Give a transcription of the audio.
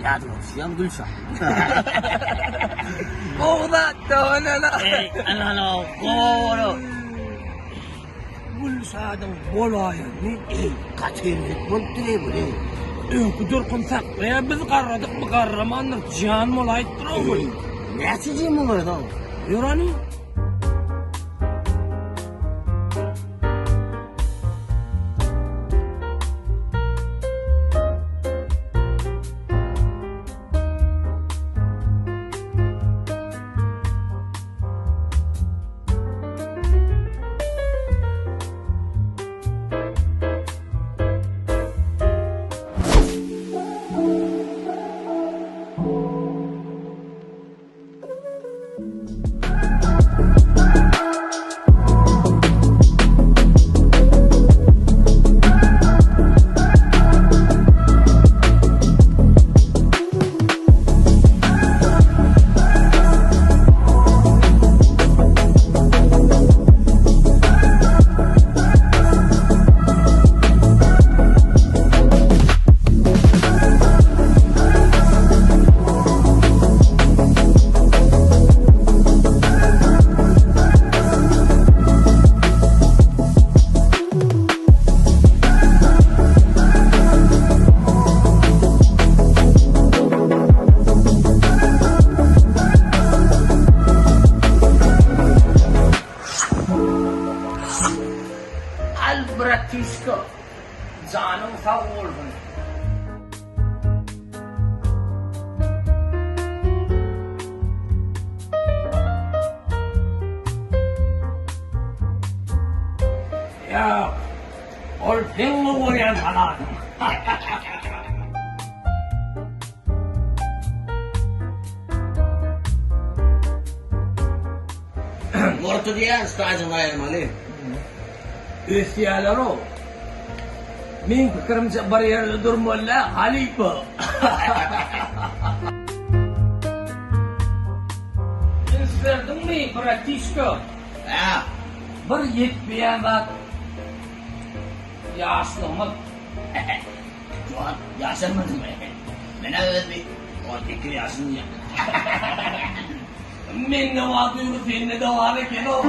Ýadyňa düşýärmi Gülşa? Gowy zat-da, onana. Eý, ana, gowy. Gülşadyň bolaýany. Eý, gaty erbet bolupdyr-eý bu, eý. Öňki durkuny saklaýar, biz garradykmy, garramandyr, jan bolaýypdyr-ow bu. Näçe jim bolar-ow? Ýör hany. Al bratişka, janyň sag bolsun. Ýok, ol seň gowy görýän saladyň. Orta diýýän stažyňy aýyrmaly. Ösýäler-ow. Meň pikirimçe bir ýerde durmaly däl, halypa. Üns berdiňmi, bratişka? Hä? Bir ýetmeýän zat ýaşlygymyz. Juwan, ýaşarmadyňmy? Men-ä öz bir 18 ýaşym. Mende bar duýgy sende-de bar eken-ow.